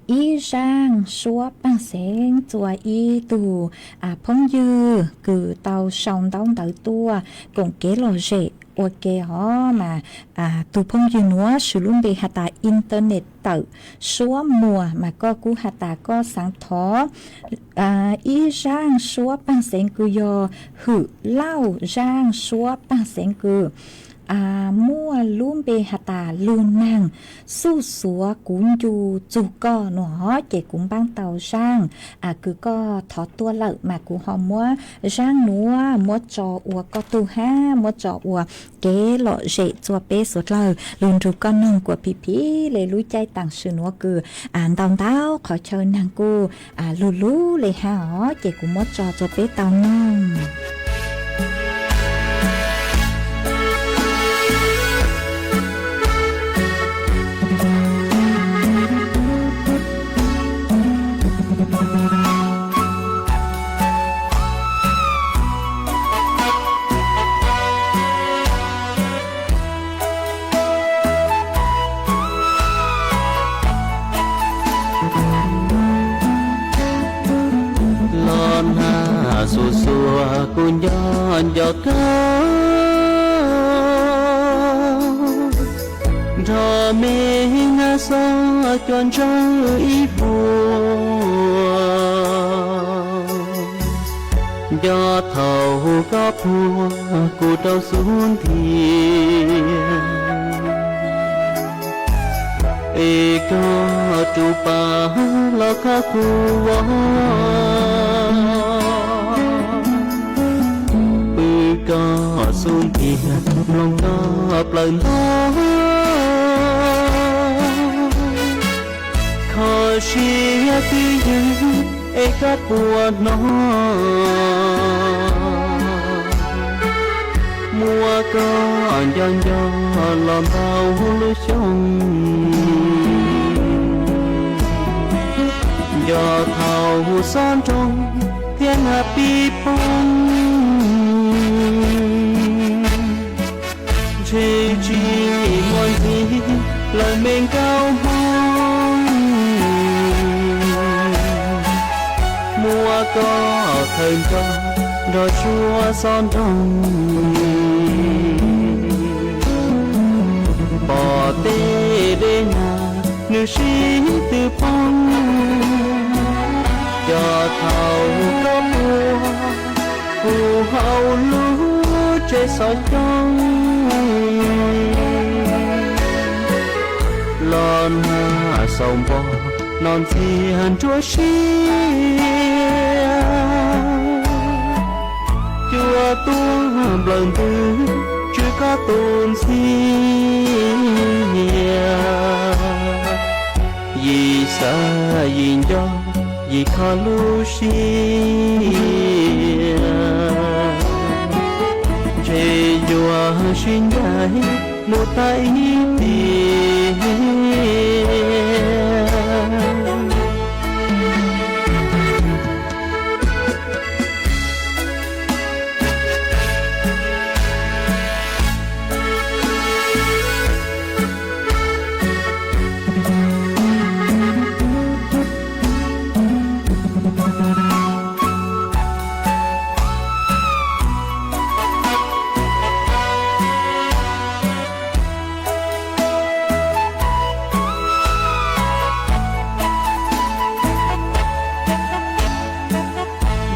ib zaaj suab paaj xeev txua ib tug phooj ywg kws tau sau ntaub ntawv tuaj koom kev lom zem ua ke os mas, tug phooj ywg nuav swv lub npe has tas internet tawm suab muag mas koj kuj has tas koj xaav thov ib zaaj suab paaj xeev kws yog hwm lauj zaaj suab paaj xeev kws muaj lub npe has tas lug naag xuj xuav kuv ncu txug koj no ces kuv npaab tau zaaj kws koj thov tuaj lawm mas kuv ho muab zaaj nuav muab tso ua koj tug hab muab tso ua kev lom zem txua peb suav dlawg lug nrug koj noog kuas phim phim le lub caij taam sim nuav kws ntau ntau qhov chaw naag kuj lug lug le hab os ces kuv muab tso txua peb tau noog. Los nag xuj xuav kuv nco nco koj, nrog me nag xob cua ntsawj ib puas. Nco thaum koj puag kuv rau xub ntiag, es koj rub pab los koj kuv vov. Pw koj xub ntiag mloog koj plawv ntog, kho siab twj ywm es koj puas hnov. Muab koj nco nco los ntau lub xyoo, nco thaum xob nroog thiab nag pib poob. Ntshe tsis muaj ntxiv lawm me nkauj Hmoob, muab koj khaws nco nrog suab xob nroog. Pom tej dej nag nws sib tw poob, cov thaum koj puag puag hauv lub tsev xov coob. Los nag xaus npo no ntxiag nruab siab, cua tuaj nplawm ntws tsw koj tus ntxhiab. Yim xav yim nco yim kho lub siab, ntshe yuav sib ncaim mus tag ib tiam.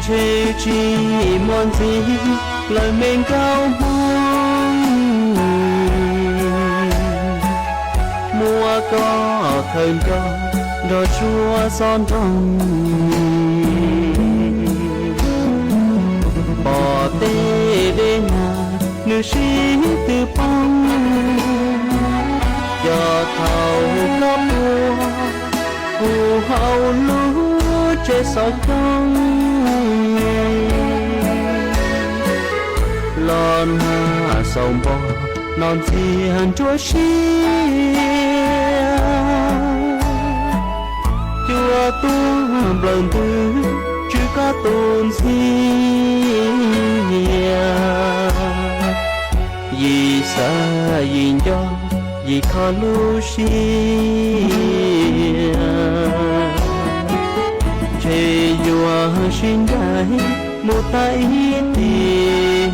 Ntshe tsis muaj ntxiv lawm me nkauj Hmoob, muab koj khaws nco nrog suab xob nroog. Pom tej dej nag nws sib tw poob, cov thaum koj puag puag hauv lub tsev xov coob. Los nag xaus npo no ntxiag nruab siab, cua tuaj nplawm ntws tsw koj tus ntxhiab. Yim xav yim nco yim kho lub siab, Sib ncaim mus tag ib tiam.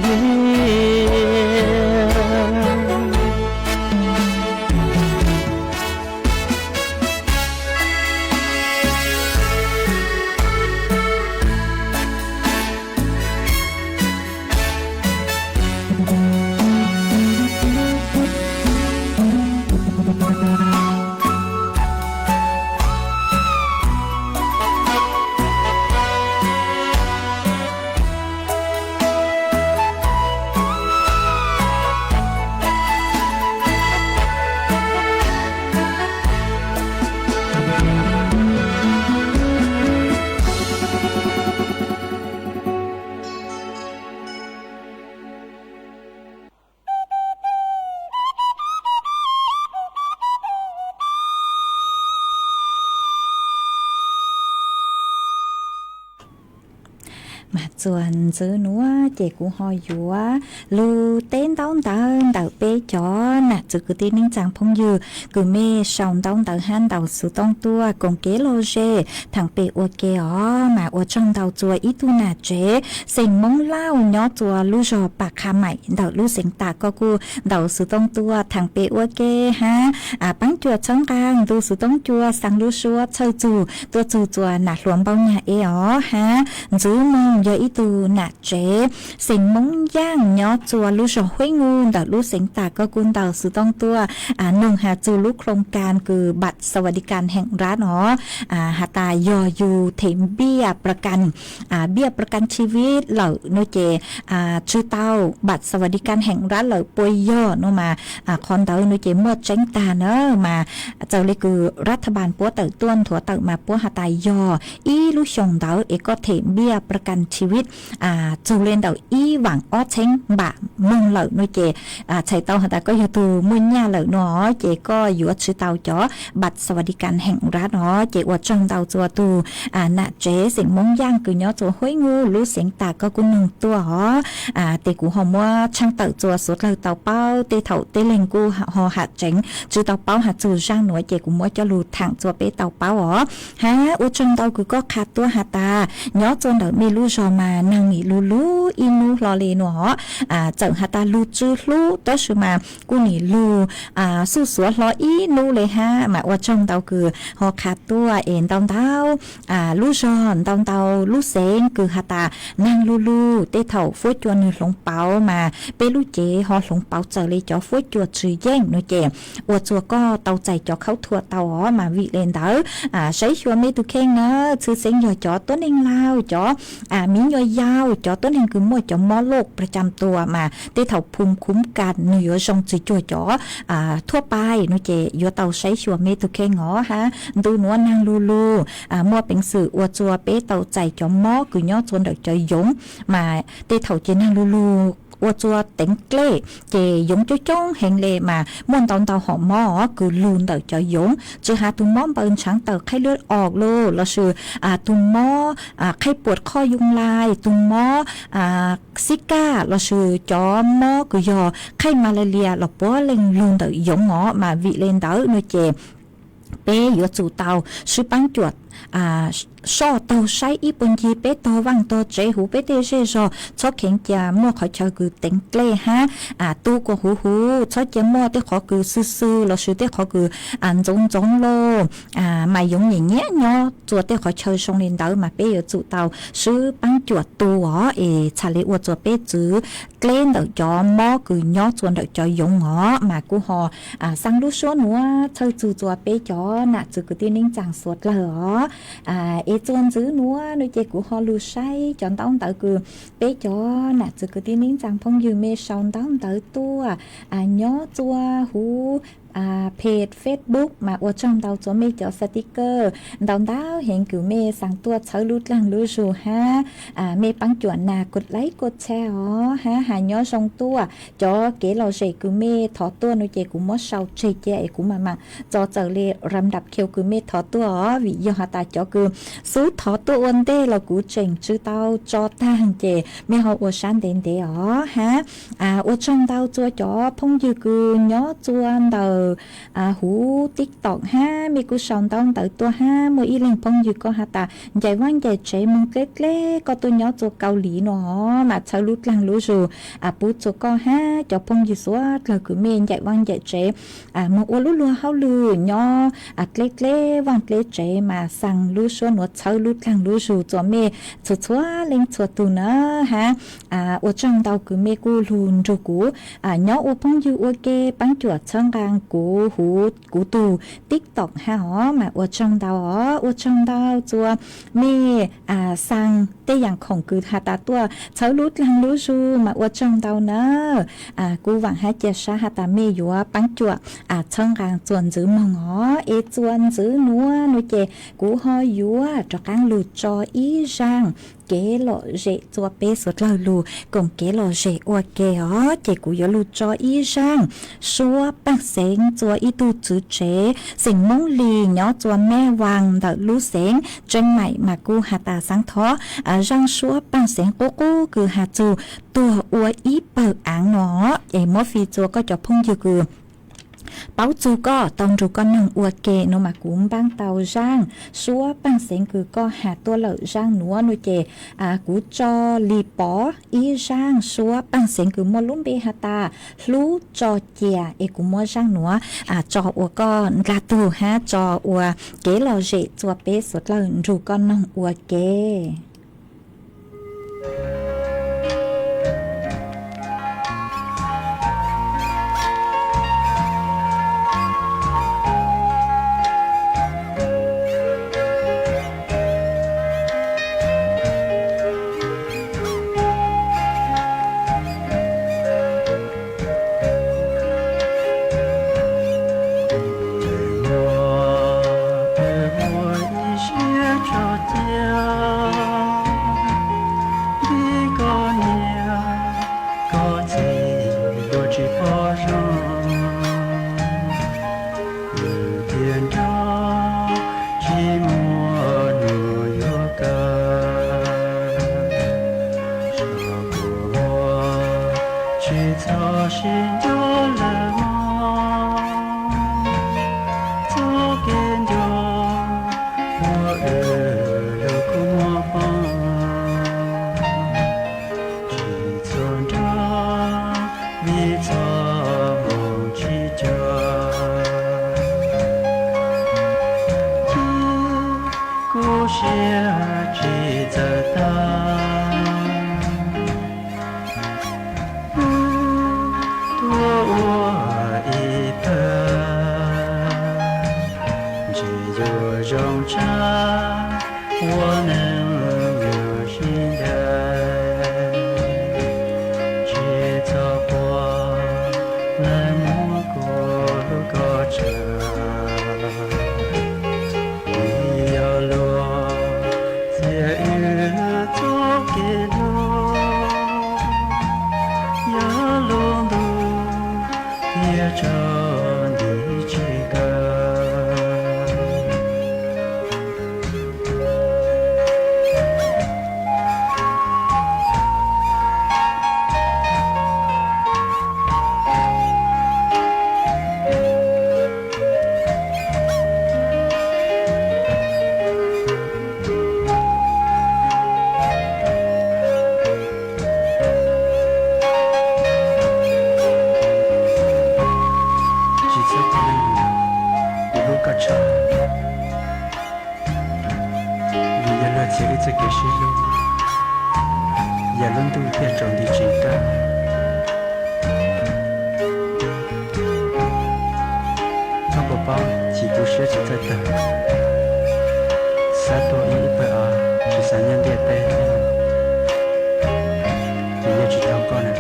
Mas txuas ntxiv nuav ces kuv ho yuav lug teb ntaub ntawv ntawm peb cov nam txwv kwv tij neej tsaa phooj ywg kws mej sau ntaub ntawv hab ntaus xuv tooj tuaj koom kev lom zem thaam pem ua ke os. Mas ua tsaug ntau txua ib tug nam tsev xeem Moob Lauj nyob txua lub zog Pas Qha Maim ntawm lub xeev Tas, koj kuj ntaus xuv tooj tuaj thaam pem ua ke hab paab cuam txhawb nqaa ntu xuv tooj cua xaa lub suab txhawj txug tuaj txug txua nam hluas Npauj Nyag Ev os hab Ntxwv Moog yog ib tug nam tsev xeem Moob Yaaj nyob txua lub zog Huab Nyuj ntawm lub xeev Tas, koj kuj ntaus xuv tooj tuaj noog has txug lub khlooj kas kws บัตรสวัสดิการแห่งรัฐ os, has tas yog yug them npiaj ประกัน, npiaj ประกันชีวิต lawm nuav ces tsw tau บัตรสวัสดิการแห่งรัฐ lawm puas yog nuav mas, qhov ntawd nuav ces muaj tseeb tag na. Mas txawm le kws รัฐบาล puab tawm tuaj nthuav tawm mas puab has tas yog ib lub xyoo ntawd es koj them npiaj ประกันชีวิต txug le ntawm ib vaam ob txheeb npam moog lawm nuav ces txhais tau has tas koj yog tug muaj nyaj lawm nuav ces koj yuav tsw tau cov บัตรสวัสดิการแห่งรัฐ os. Ces ua tsaug ntau txua tug nam tsev xeem Moob Yaaj kws nyob txua Huab Nyuj lub xeev Tas, koj kuj noog tuaj os. Tes kuv ho muab tshaaj tawm txua suav dlawg tau paub, tej thaum tej leeg kuj ho has tseev tsw tau paub has txug zaaj nuav ces kuv muab coj lug thaam txua peb tau paub os. Hab ua tsaug ntau kws koj qha tuaj has tas nyob txua ntawm mej lub zog mas naag nim lug lug ib nub hlo le nuav os. Txawm has tas lug tsw hlub tab sis mas kuj nim lug xuj xuav hlo ib nub le hab. Mas ua tsaug ntau kws ho qha tuaj es ntau ntau lub zog ntau ntau lub xeev kws has tas naag lug lug tej thaum fuab cua nwg hloov pauv mas peb lub cev ho hloov pauv txawm le cov fuab cua tsw yeej nuav ces ua txua koj tau txais cov khaub thuas tau os. Mas vim le ntawd saib xyuas mej tug kheej na, tshwj xeeb yog cov tuab neeg laug, cov miv nyuas yaus, cov tuab neeg kws muaj cov mob โรคประจำตัว mas tej thaum ภูมิคุ้มกัน nwg yuav zoo tsis cuag cov thuab pais nuav ces yuav tau saib xyuas mej tug kheej os hab. Ntu nuav naag lug lug muaj peev xwm ua txua peb tau txais cov mob kws nyob txua ntawm cov yoov, mas tej thaum ces naag lug lug ua txua teev dlej ces yoov coob coob heev le mas muaj ntau ntau hom mob kws lug ntawm cov yoov, tsi has tug mob npaws ntshaav tawm ไข้เลือดออก lauj, lossis tug mob ไข้ปวดข้อยุงลาย, tug mob Zika lossis cov mob kws yog ไข้มาลาเรีย los puav leej lug ntawm yoov os. Mas vim le ntawd nuav ces peb yuav tsum tau swb paab cuam soj taug saib ib puag ncig peb tog vaaj tog tsev huv peb tej zej zog, txhob kheev cia muaj qhov chaw kws teev dlej hab tu kuas huv huv, txhob cia muaj tej qhov kws xwb xwb lossis tej qhov kws ntxoov ntxoov lauj. Mas yoov nyiam nyiam nyob txua tej qhov chaw zoo le ntawd mas peb yuav tsum tau swb paab cuam tu os es txhad le ua txua peb txwv dleb ntawm cov mob kws nyob txua ntawm cov yoov os. Mas kuj ho xaa lub suab nuav txhawj txug txua peb cov nam txwv kwv tij neej tsaa suav dlawg os. Es txua ntxiv nuav nuav ces kuv ho lug saib cov ntaub ntawv kws peb cov nam txwv kwv tij neej tsaa phooj ywg mej sau ntaub ntawv tuaj nyob txua huv page Facebook mas ua tsaug ntau txua mej cov sticker ntau ntau heev kws mej xaa tuaj txhawb lub dlaag lub zug hab mej paab cuam nas กดไลค์ กดแชร์ os hab has nyob zoo tuaj. Cov kev lom zem kws mej thov tuaj nuav ces kuv muab sau tseg cia es kuv maam maam txo txawm le ลำดับคิว kws mej thov tuaj os, vim yog has tas cov kws xub thov tuaj ua ntej los kuv tseem tsw tau tso taag ces mej ho ua sab ntev ntev os hab. Ua tsaug ntau txua cov phooj ywg kws nyob txua ntawm huv TikTok hab mej kuj sau ntaub ntawv tuaj hab muaj ib leeg phooj ywg koj has tas ncaim vaaj ncaim tsev moog dleb dleb koj tuaj nyob txua Kaus Lim no mas txhawb lub dlaag lub zug pub txua koj hab cov phooj ywg suav dlawg kws mej ncaim vaaj ncaim tsev moog ua lub luag hauj lwm nyob dleb dleb vaaj dleb tsev mas xaa lub suab nuav txhawb lub dlaag lub zug txua mej txhua txhua leej txhua tug na hab ua tsaug ntau kws mej kuj lug nrug kuv nyob ua phooj ywg ua ke paab cuam txhawb nqaa kuv huv kuv tug TikTok hab os mas ua tsaug ntau os. Ua tsaug ntau txua mej xaa tej yaam khoom kws has tas tuaj txhawb lub dlaag lub zug mas ua tsaug ntau na. Kuv vaam hab cia sab has tas mej yuav paab cuam txhawb nqaa txua ntxwv moog os es txua ntxwv nuav nuav ces kuv ho yuav rov qaab lug tso ib zaaj kev lom zem txua peb suav dlawg lug koom kev lom zem ua ke os. Ces kuv yuav lug tso ib zaaj suab paaj xeev txua ib tug tswv tsev xeem Moob Lis nyob txua Mej Vaas ntawm lub xeev Tseeb Maim mas kuj has tas xaav thov zaaj suab paaj xeev qub qub kws has txug tuag ua ib pawg aav no es muab fij txua koj cov phooj ywg kws paub txug koj tau nrug koj noog ua ke no mas kuv npaab tau zaaj suab paaj xeev kws koj has tuaj lawm zaaj nuav no ces kuv tso li pov ib zaaj suab paaj xeev kws muaj lub npe has tas hlub tso cia es kuv muab zaaj nuav tso ua koj nqla tug hab tso ua kev lom zem txua peb suav dlawg nrug koj noog ua ke. Muaj ib siab tso cia, vim koj niam koj txiv dua tsis pom zoo, lwm tiam nrog tsis muaj nus yuav kawm, tso kuv muaj tsis txhob sib nco lawm mog, txoj kev nco ua wb lub kua muag poob, tsis txhob nrog vim txoj hmoo tsis cuag, kuv siab tsis txawj tag, tuaj ua ib pawg, ntshe yuav zoo tshaj ua neeg yuav sib ncaim, tsis txhob quaj leej muab kuv hlub kom tsawg, vim yog luag txiav wb txoj kev hlub, yog lub ntuj thiaj tso nti tsis kawg. Tsis txhob quaj, kuv hlub koj tshaj, vim yog luag txiav wb txoj kev sib hlub, yog lub ntuj thiaj tsaus nti tsis kawg. Koj puas paub chim kuv siab tsis txawj tag, xav tuag ib pawg av tsis xav nyob ntiaj teb, ces yog tsis tau koj na.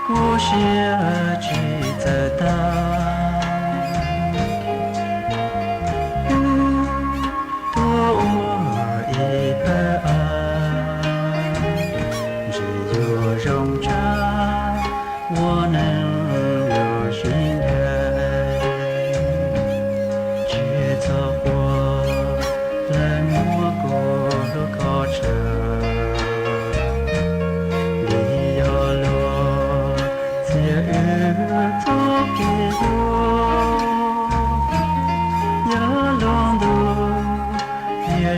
Kuv siab tsis txawj tag, tuaj ua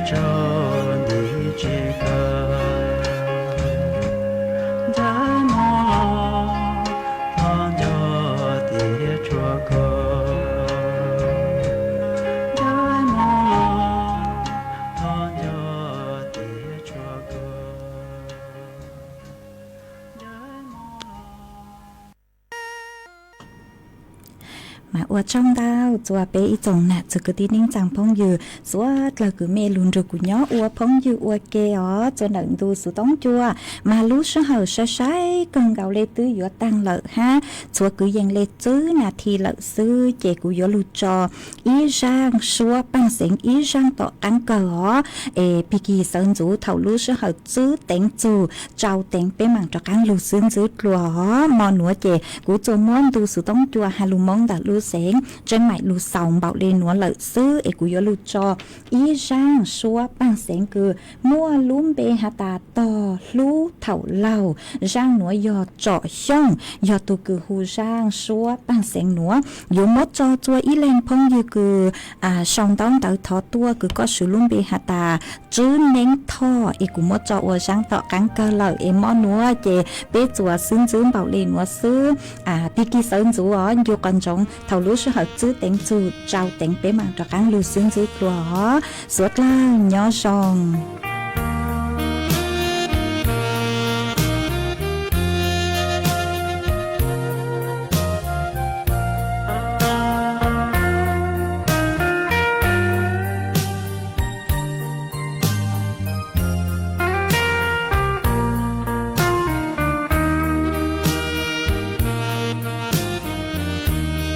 Tso nti tsis kawg, ncaim mus los thov nco tias tshua kawg, ncaim mus los thov nco tias tshua kawg, ncaim mus los. Mas ua tsaug ntau txua peb ib tsoom nam txiv kwv tij neej tsaa phooj ywg suav dlawg kws mej lug nrug kuv nyob ua phooj ywg ua ke os txua ntawm ntu xuv toob cua. Mas lub sij hawm sai sai kawg nkaus le twb yuav taag lawm hab txhua kwv yees le tsib nas this lawm xwb ces kuv yuav lug tso ib zaaj suab paaj xeev ib zaaj tom qaab kawg os. Es Pig Kig Xawv Ntxuv thaum lub sij hawm tsib teev txug rau teev peb maam rov qaab lug xwb ntxwb dlua os. Mo nuav ces kuv txua muab ntu xuv toob cua has lug Moob ntawm lub xeev Tseeb Maim lug xaus npaum le nuav lawm xwb es kuv yuav lug tso ib zaaj suab paaj xeev kws muaj lub npe has tas Tog Hlub Thaum Laug. Zaaj nuav yog Tsom Xyooj yog tug kws hu zaaj suab paaj xeev nuav. Yuav muab tso txua ib leeg phooj ywg kws sau ntaub ntawv thov tuaj kws koj swv lub npe has tas Tswb Neeb Thoj es kuv muab tso ua zaaj tom qaab kawg lawm es mo nuav ces peb txuas xwb ntxwb npaum le nuav xwb. Pig Kig Xawv Ntxuv os, ncu qos ntsoov thaum lub sij hawm tsib teev txug rau teev peb maam rov qaab lug xwb ntxwb dlua os. Suav dlawg nyob zoo.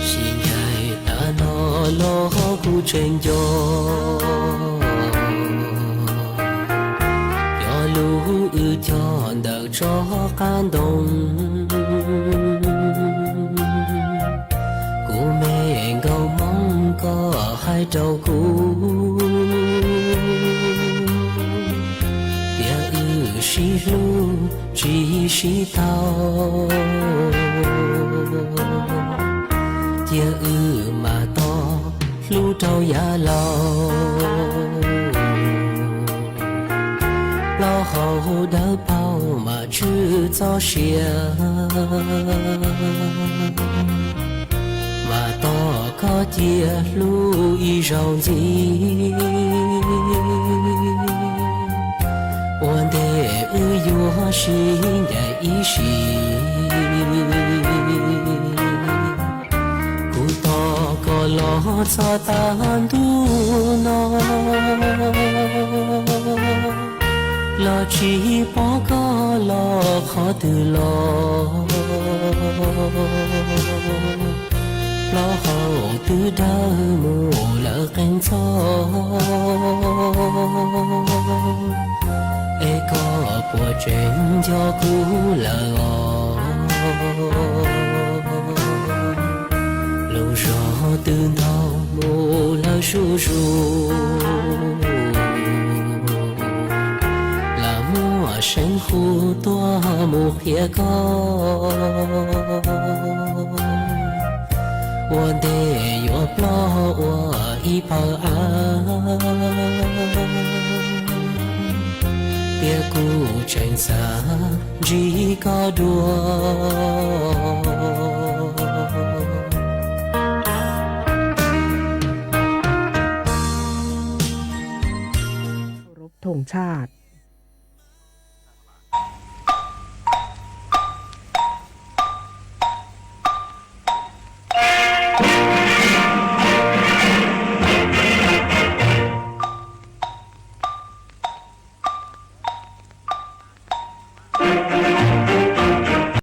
Sib ncaim tag no los kuv tseem nco cov lus wb cog ntawm tsob qab ntoo. Kuv me nkauj Hmoob koj hais rau kuv tias wb sib hlub tsis sib tau, cia wb mam tau hlub rau yav laus. Plaub hau dawb paug mam tshwj txoj sia, mas tos koj cia hlub ib zaug ntxiv. Ua ntej wb yuav sib ncaim ib sim, kuv tos koj los txog tag ntuj no, los tsis pom koj los qhov twg los. Plaub hau twb dawb mus lawm qee txhob, es koj puas tseem nco kuv lawm os? Lub zog twb ntaug mus lawm zuj zus, lam muaj seev hu tuaj mus qhia koj. Ua ntej yuav ploj ua ib pawg av, tias kuv tseem xav ntsib koj dua. Thùng chat.